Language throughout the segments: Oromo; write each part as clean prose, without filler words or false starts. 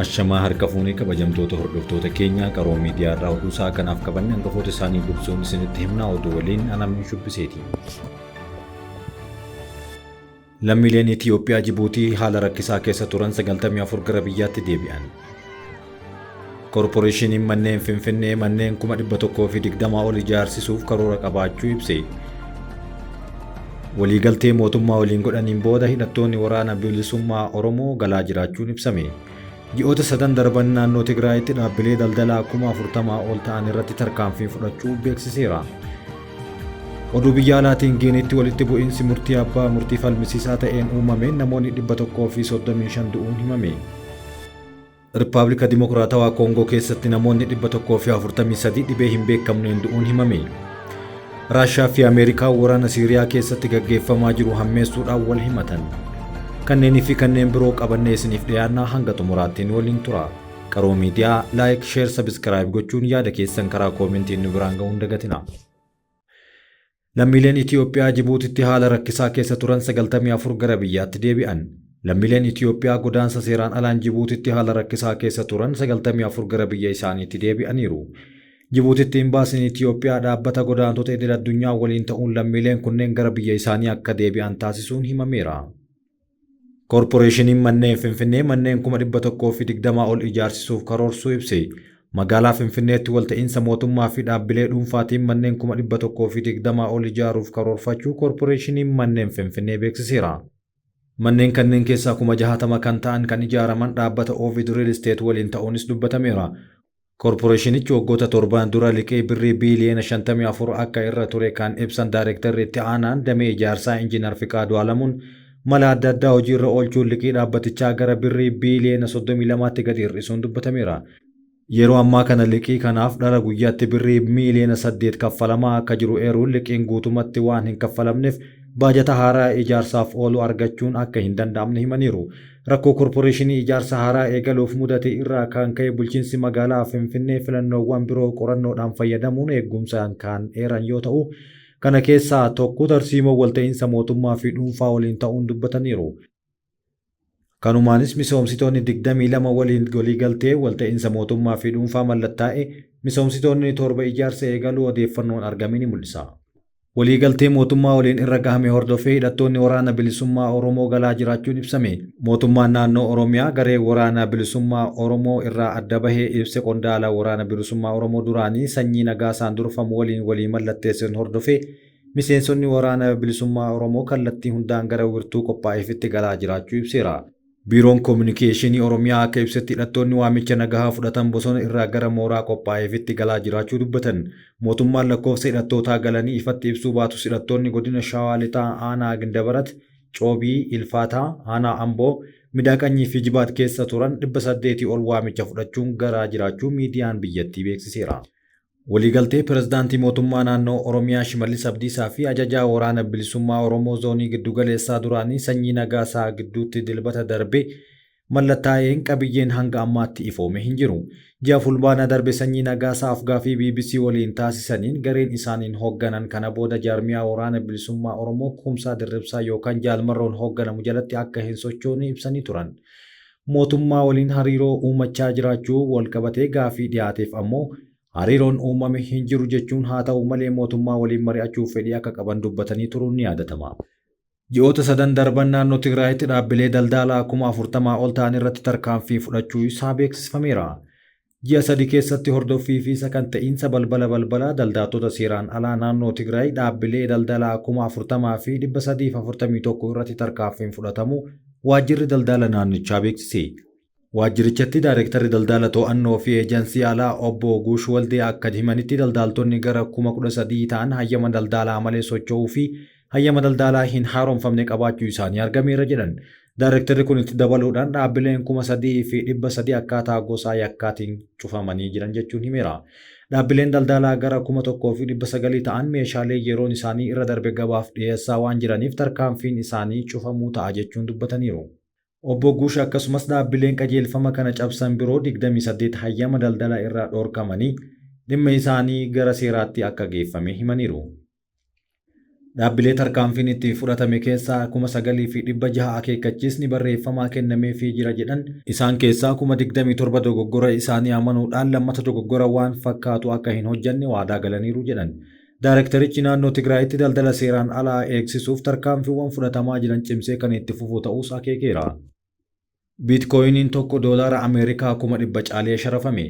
Ashamaa harka fuunee kabajamtoota hordoftoota keenya Qaroo Miidiyaa irraa oduu sa'a kanaaf qabanne hangafoota isaanii dursuun isinitti himna oduu waliin Anamni Shubbiseeti. Lammiileen Itiyoophiyaa Jibuutii haala rakkisaa keessa turan 94 gara biyyaatti deebi'an. Korporeeshiniin manneen Finfinnee manneen 120,000 ol ijaarsisuuf karoora qabaachuu ibse. Waliigaltee mootummaa waliin godhaniin booda hidhattoonni waraana bilisummaa Oromoo galaa jiraachuun ibsame. Ji'oota sadan darban naannoo Tigraayitti dhaabbilee daldalaa 40,000 ol ta'an irratti tarkaanfii fudhachuu beeksiseera. Oduu biyya alaatiin Giiniitti walitti bu'iinsi murtii abbaa murtii falmisiisaa ta'een uumameen namoonni 135 du'uun himame. Rippaablika Dimokiraatawaa Koongoo keessatti namoonni 143 dhibee hin beekamneen du'uun himame. Raashaa fi Ameerikaan waraana Siiriyaa keessatti gaggeeffamaa jiru hammeessuudhaan wal himatan. Kanneenii fi kanneen biroo qabannee isiniif dhiyaannaa hanga xumuraatti nu waliin tura. Qaroo Miidiyaa like, share, subscribe gochuun yaada keessan karaa koomentiin nu biraan ga'uun dagatina. Lammiileen Itiyoophiyaa Jibuutitti haala rakkisaa keessa turan 94 gara biyyaatti deebi'an. Lammiileen Itiyoophiyaa godaansa seeraan alaan Jibuutitti haala rakkisaa keessa turan 94 gara biyya isaaniitti deebi'aniiru. Jibuutitti Imbaasiin Itiyoophiyaa dhaabbata godaantota idil addunyaa waliin ta'uun lammiileen kunneen gara biyya isaanii akka deebi'an taasisuun himameera. Koorporeeshiniin Manneen Finfinnee manneen 120,000 ol ijaarsisuuf karoorsuu ibse. Magaalaa Finfinneetti walta'iinsa mootummaa fi dhaabbilee dhuunfaatiin manneen 120,000 ol ijaaruuf karoorfachuu Koorporeeshiniin Manneen Finfinnee beeksiseera. Manneen kanneen keessaa 60,000 kan ta'an kan ijaaraman dhaabbata Ovid Real Estate waliin ta'uunis dubbatameera. Koorporeeshinichi waggoota torbaan dura liqii birrii biiliyoona 54 akka irra ture kan ibsan Daarektarri itti aanaan damee ijaarsaa Injiinar Fiqaaduu Alamuun mala adda addaa hojiirra oolchuun liqii dhaabbatichaa gara birrii biiliyoona 32tti gadi hir'isuun dubbatameera. Yeroo ammaa kana liqii kanaaf dhala guyyaatti birrii miiliyoona 8 kaffalamaa akka jiru eeruun liqiin guutumatti waan hin kaffalamneef baajata haaraa ijaarsaaf oolu argachuun akka hin danda'amne himaniiru. Rakkoo korporeeshinii ijaarsa haaraa eegaluuf mudate irraa kan ka'e bulchiinsi magaalaa Finfinnee filannoowwan biroo qorannoodhaan fayyadamuun eegumsaan kan eeran yoo ta'u, kana keessaa tokko tarsiimoo walta'iinsa mootummaa fi dhuunfaa waliin ta'uun dubbataniiru. Kanumaanis misoomsitoonni 22 waliin waliigaltee walta'iinsa mootummaa fi dhuunfaa mallattaa'e misoomsitoonni 7 ijaarsa eegaluu odeeffannoon argame ni mul'isa. Waliigaltee mootummaa waliin irra gahame hordofee hidhattoonni Waraana Bilisummaa Oromoo galaa jiraachuun ibsame. Mootummaan Naannoo Oromiyaa garee Waraana Bilisummaa Oromoo irraa adda bahee ibse qondaala Waraana Bilisummaa Oromoo duraanii Sanyii Nagaasaan durfamu waliin walii mallatteessan hordofee miseensonni Waraana Bilisummaa Oromoo kallattii hundaan gara wirtuu qophaa'eefitti galaa jiraachuu ibseera. Biiroon Kominikeeshinii Oromiyaa akka ibsetti hidhattoonni waamicha nagahaa fudhatan bosona irraa gara mooraa qophaa'eefitti galaa jiraachuu dubbatan. Mootummaan lakkoofsa hidhattootaa galanii ifatti ibsuu baatus hidhattoonni godina Shawaa Lixaa aanaa Gindabarat, Coobii, Ilfaataa, aanaa Amboo, Midaaqanyii fi Jibaat keessa turan 800 ol waamicha fudhachuun garaa jiraachuu miidiyaan biyyattii beeksiseera. Waliigaltee Pirezidaantii Mootummaa Naannoo Oromiyaa Shimallis Abdiisaa fi Ajajaa Waraana Bilisummaa Oromoo Zoonii Giddugaleessaa duraanii Sanyii Nagaasaa gidduutti Dilbata darbe mallattaa'een qabiyyeen hanga ammaatti ifoome hin jiru. Ji'a Fulbaana darbe Sanyii Nagaasaa afgaaffii bbc waliin taasisaniin gareen isaaniin hoogganan kana booda jaarmiyaa Waraana Bilisummaa Oromoo Kumsaa Dirribsaa yookaan Jaal Marroon hoogganamu jalatti akka hin sochoone ibsanii turan. Mootummaa waliin hariiroo uumachaa jiraachuu walqabatee gaaffii dhiyaateef ammoo hariiroon uumame hin jiru jechuun haata'u malee mootummaa waliin mari'achuuf fedhii akka qaban dubbatanii turuun ni yaadatama. Ji'oota sadan darban naannoo Tigraayitti dhaabbilee daldaalaa 40,000 ol ta'an irratti tarkaanfii fudhachuu isaa beeksisfameera. Ji'a sadi keessatti hordoffii fi sakanta'iinsa balbala balbalaa daldaaltota seeraan alaa naannoo Tigraay dhaabbilee daldalaa 40,341 irratti tarkaanfiin fudhatamuu Waajjirri Daldala naannichaa beeksise. Waajjirichatti Daayrektarri Daldala To'annoo fi Eejansii Alaa Obbo Guush Waldee akka himanitti daldaaltonni gara 13,000 ta'an hayyama daldalaa malee socho'uu fi hayyama daldalaa hin haaromfamne qabaachuu isaanii argameera jedhan. Daayrektarri kun itti dabaluudhaan dhaabbileen 3,300 akkaataa gosaa yakkaatiin cufamanii jiran jechuun himeera. Dhaabbileen daldalaa gara 1,900 ta'an meeshaalee yeroon isaanii irra darbe gabaaf dhiyeessaa waan jiraniif tarkaanfiin isaanii cufamuu ta'a jechuun dubbataniiru. Obbo Guush akkasumas dhaabbileen qajeelfama kana cabsan biroo 28 hayyama daldala irraa dhorkamanii dhimma isaanii gara seeraatti akka geeffame himaniiru. Dhaabbilee tarkaanfiin itti fudhatame keessaa 9,600 akeekkachiisni barreeffamaa kennameefii jira jedhan. Isaan keessaa 27,000 dogoggora isaanii amanuudhaan lammata dogoggora waan fakkaatu akka hin hojjanne waadaa galaniiru jedhan. Daarektarichi naannoo Tigraayitti daldala seeraan alaa eegsisuuf tarkaanfiiwwan fudhatamaa jiran cimsee kan itti fufu ta'uus akeekeera. Biitkooyiniin tokko doolaara Ameerikaa 100,000 caalee sharafame.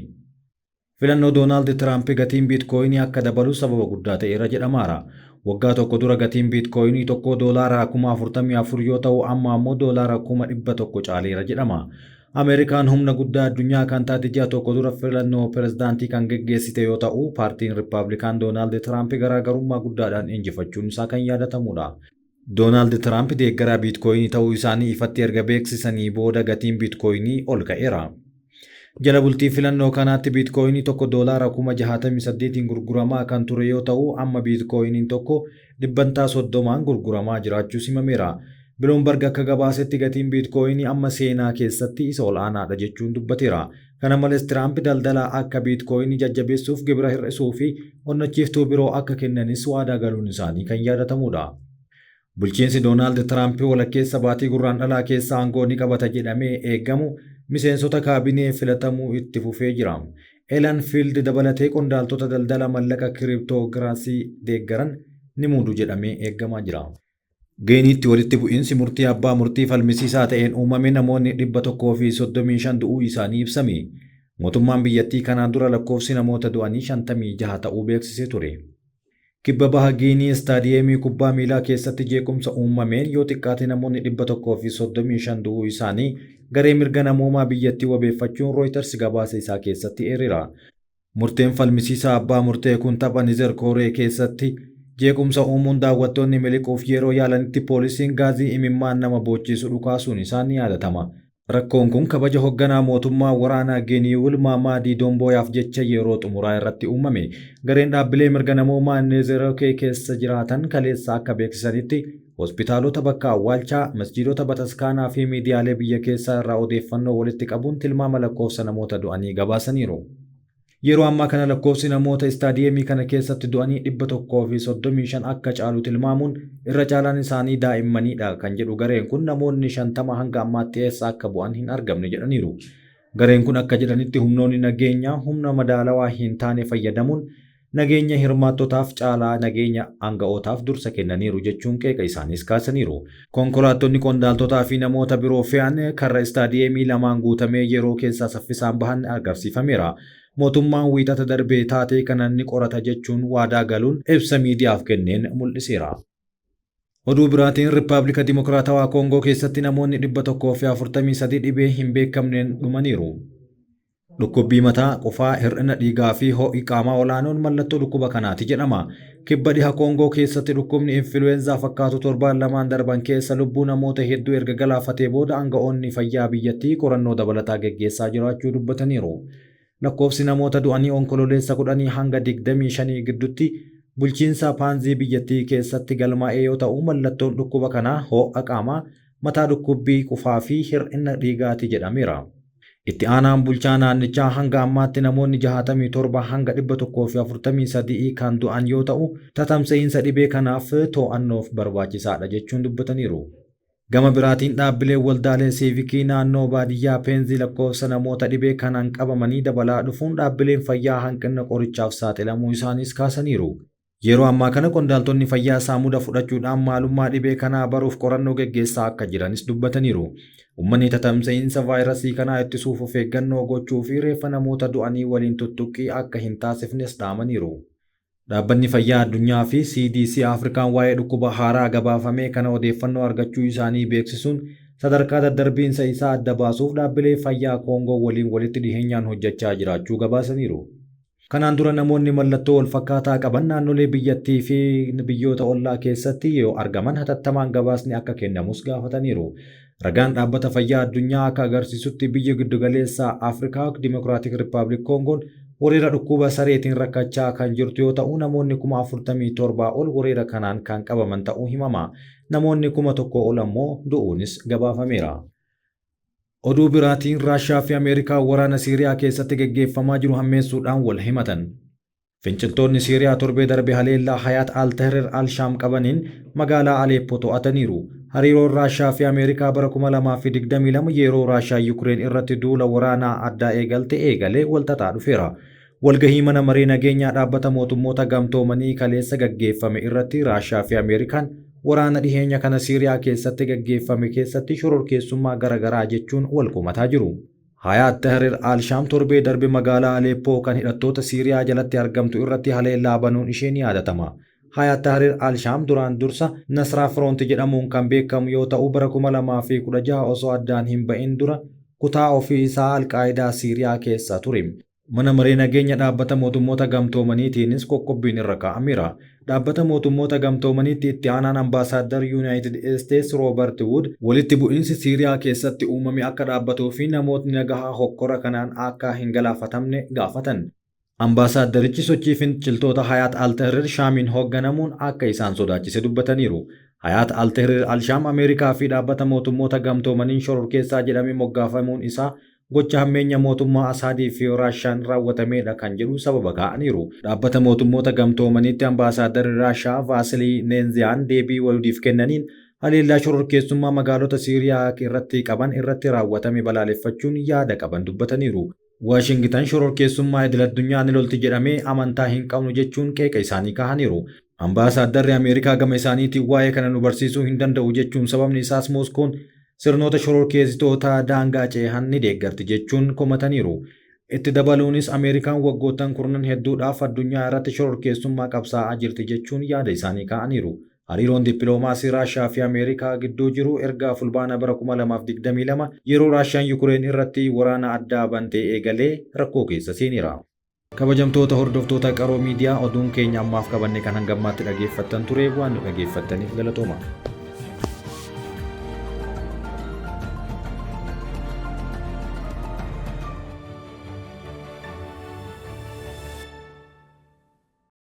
Filannoo Doonaald Tiraamp gatiin biitkooyinii akka dabalu sababa guddaa ta'eera jedhamaara. Waggaa tokko dura gatiin biitkooyinii tokko doolaara 44,000 yoo ta'u, amma ammoo doolaara 100,000 caaleera jedhama. Ameerikaan humna guddaa addunyaa kan taate ji'a tokko dura filannoo pirezidaantii kan geggeessite yoo ta'u, paartiin Riippaabilikaan Doonaald Tiraamp garaagarummaa guddaadhaan injifachuun isaa kan yaadatamudha. Doonaald Tiraamp deeggaraa biitkooyinii ta'uu isaanii ifatti erga beeksisanii booda gatiin biitkooyinii ol ka'eera. Jala bultii filannoo kanaatti biitkooyinii tokko doolaara 68,000 gurguramaa kan ture yoo ta'u, amma biitkooyiniin tokko dhibbantaa 30n gurguramaa jiraachuus himameera. Biluumbarg akka gabaasetti gatiin biitkooyinii amma seenaa keessatti isa ol'aanaadha jechuun dubbateera. Kana malees Tiraamp daldala akka biitkooyinii jajjabeessuuf gibira hir'isuu fi onnachiiftuu biroo akka kennanis waadaa galuun isaanii kan yaadatamudha. Bulchiinsi Doonaald Tiraamp walakkeessa baatii Gurraandhalaa keessa aangoo ni qabata jedhamee eegamu miseensota kaabinee filatamuu itti fufee jira. Elan Fiild dabalatee qondaaltota daldala mallaqa kiriiptoogiraasii deeggaran ni muudu jedhamee eegamaa jira. Geeniitti walitti bu'iinsi murtii abbaa murtii falmisiisaa ta'een uumame namoonni 135 du'uu isaanii ibsame. Mootummaan biyyattii kanaan dura lakkoofsi namoota du'anii 56 ta'uu beeksisee ture. Kibba baha Giinii istaadiyeemii kubbaa miilaa keessatti jeequmsa uumameen yoo xiqqaate namoonni 135 du'uu isaanii garee mirga namoomaa biyyattii wabeeffachuun Rooyiters gabaasa isaa keessatti eereera. Murteen falmisiisaa abbaa murtee kun tapha Nizer Kooree keessatti jeequmsa uumuun daawwattoonni miliquuf yeroo yaalanitti poolisiin gaazii imimmaan nama boochisu dhukaasuun isaa ni yaadatama. Rakkoon kun kabaja hoogganaa mootummaa waraanaa Geeniiwul Maamaadii Domboyaaf jecha yeroo xumuraa irratti uumame. Gareen dhaabbilee mirga namoomaa Neezerokee keessa jiraatan kaleessa akka beeksisanitti hospitaalota bakka awwaalchaa, masjiidota bataskaanaa fi miidiyaalee biyya keessaa irraa odeeffannoo walitti qabuun tilmaama lakkoofsa namoota du'anii gabaasaniiru. Yeroo ammaa kana lakkoofsi namoota istaadiyeemii kana keessatti du'anii 135 akka caalu tilmaamuun irra caalaan isaanii daa'immanidha kan jedhu gareen kun namoonni 50 hanga ammaatti eessa akka bu'an hin argamne jedhaniiru. Gareen kun akka jedhanitti humnoonni nageenyaa humna madaalawaa hin taane fayyadamuun nageenya hirmaattotaaf caalaa nageenya aanga'ootaaf dursa kennaniiru jechuun qeeqa isaaniis kaasaniiru. Konkolaattonni qondaaltotaa fi namoota biroo fe'an karra istaadiyeemii lamaan guutamee yeroo keessaa saffisaan bahan agarsiifameera. Mootummaan wiixata darbee taatee kana ni qorata jechuun waadaa galuun ibsa miidiyaaf kenneen mul'iseera. Oduu biraatiin Riippaabilika Dimokiraatawaa Koongoo keessatti namoonni 143 dhibee hin beekamneen dhumaniiru. Dhukkubbii mataa, qufaa, hir'ina dhiigaa fi ho'i qaamaa olaanoon mallattoo dhukkuba kanaati jedhama. Kibba dhiha Koongoo keessatti dhukkubni influweenzaa fakkaatu torbaan lamaan darban keessa lubbuu namoota hedduu erga galaafatee booda aanga'oonni fayyaa biyyattii qorannoo dabalataa geggeessaa jiraachuu dubbataniiru. Lakkoofsi namoota du'anii Onkololeessa 10 hanga 25 gidduutti bulchiinsa Paanzii biyyattii keessatti galmaa'ee yoo ta'u, mallattoon dhukkuba kanaa ho'a qaamaa, mataa dhukkubbii, qufaa fi hir'ina dhiigaati jedhameera. Itti aanaan bulchaa naannichaa hanga ammaatti namoonni 67 hanga 143 kan du'an yoo ta'u, tatamsa'iinsa dhibee kanaaf to'annoof barbaachisaadha jechuun dubbataniiru. Gama biraatiin dhaabbileen waldaalee siivikii naannoo baadiyyaa Peenzii lakkoofsa namoota dhibee kanaan qabamanii dabalaa dhufuun dhaabbileen fayyaa hanqina qorichaaf saaxilamuu isaaniis kaasaniiru. Yeroo ammaa kana qondaaltonni fayyaa saamuda fudhachuudhaan maalummaa dhibee kanaa baruuf qorannoo geggeessaa akka jiranis dubbataniiru. Uummanni tatamsa'iinsa vaayirasii kanaa ittisuuf of eeggannoo gochuu fi reeffa namoota du'anii waliin tuttuqqii akka hin taasifnes dhaamaniiru. Dhaabbanni Fayyaa Addunyaa fi CDC Afrikaan waa'ee dhukkuba haaraa gabaafamee kana odeeffannoo argachuu isaanii beeksisuun sadarkaa daddarbiinsa isaa adda baasuuf dhaabbilee fayyaa Koongoo waliin walitti dhiheenyaan hojjechaa jiraachuu gabaasaniiru. Kanaan dura namoonni mallattoo wal fakkaataa qaban naannolee biyyattii fi biyyoota ollaa keessatti yoo argaman hatattamaan gabaasni akka kennamus gaafataniiru. Ragaan dhaabbata fayyaa addunyaa akka agarsiisutti biyya giddugaleessa Afrikaa Dimokiraatik Rippaabilik Koongoon weerara dhukkuba sareetiin rakkachaa kan jirtu yoo ta'u, namoonni 47,000 ol weerara kanaan kan qabaman ta'uu himama. Namoonni 1,000 ol ammoo du'uunis gabaafameera. Oduu biraatiin Raashiyaa fi Ameerikaa waraana Siiriyaa keessatti geggeeffamaa jiru hammeessuudhaan wal himatan. Finciltoonni Siiriyaa torbee darbe haleellaa Hayaat al-Tahrir al-Shaam qabaniin magaalaa Aleeppoo to'ataniiru. Hariiroon Raashaa fi Ameerikaa bara 2022 yeroo Raashaa Yukireen irratti duula waraanaa addaa eegalte eegalee walxaxaa dhufeera. Walgahii mana maree nageenyaa dhaabbata mootummoota gamtoomanii kaleessa gaggeeffame irratti Raashaa fi Ameerikaan waraana dhiheenya kana Siiriyaa keessatti gaggeeffame keessatti shororkeessummaa garaagaraa jechuun wal komataa jiru. Hayaat Tahrir al-Shaam torbee darbe magaalaa Aleeppoo kan hidhattoota Siiriyaa jalatti argamtu irratti haleellaa banuun ishee ni yaadatama. Hayaat Tahrir al-Shaam duraan dursa Nasraa Front jedhamuun kan beekamu yoo ta'u bara 2016 osoo addaan hin ba'in dura kutaa ofii isaa Alqaayidaa Siiriyaa keessa ture. Mana maree nageenya dhaabbata mootummoota gamtoomaniitiinis qoqqobbiin irra kaa'ameera. Dhaabbata mootummoota gamtoomaniitti itti aanaan ambaasaaddar Yuunaayitid Isteets Roobert Wood walitti bu'iinsi Siiriyaa keessatti uumame akka dhaabbatuu fi namootni nagahaa hokkora kanaan akka hin galaafatamne gaafatan. Ambaasaaddarichi sochii finciltoota Hayaat al-Tahrir Shaamiin hoogganamuun akka isaan sodaachise dubbataniiru. Hayaat al-Tahrir al-Shaam Ameerikaa fi dhaabbata mootummoota gamtoomaniin shororkeessaa jedhamee moggaafamuun isaa gocha hammeenya mootummaa Asaadii fi Raashaan raawwatamedha kan jedhu sababa kaa'aniiru. Dhaabbata mootummoota gamtoomaniitti ambaasaadarri Raashaa Vaasilii Neenziyaan deebii Wuudiif kennaniin haleellaa shororkeessummaa magaalota Siiriyaa irratti qaban irratti raawwatame balaaleffachuun yaada qaban dubbataniiru. Waashingitan shororkeessummaa idil-addunyaa ni lolti jedhamee amantaa hin qabnu jechuun qeeqa isaanii kaahaniiru. Ambaasaadarri Ameerikaa gama isaaniitiin waa'ee kana nu barsiisuu hin danda'u jechuun sababni isaas Mooskoon sirnoota shororkeessitoota daangaa ceehan ni deeggarti jechuun komataniiru. Itti dabaluunis Ameerikaan waggoottan kurnan hedduudhaaf addunyaa irratti shororkeessummaa qabsaa'aa jirti jechuun yaada isaanii kaa'aniiru. Hariiroon dippiloomaasii Raashaa fi Ameerikaa gidduu jiru erga fulbaana bara 2022 yeroo Raashaan Yukireen irratti waraana addaa bantee eegalee rakkoo keessa seeneera. Kabajamtoota hordoftoota Qaroo Miidiyaa, oduun keenya ammaaf qabanne kan hangammaatti dhageeffattan ture. Waan nu dhageeffattaniif galatooma.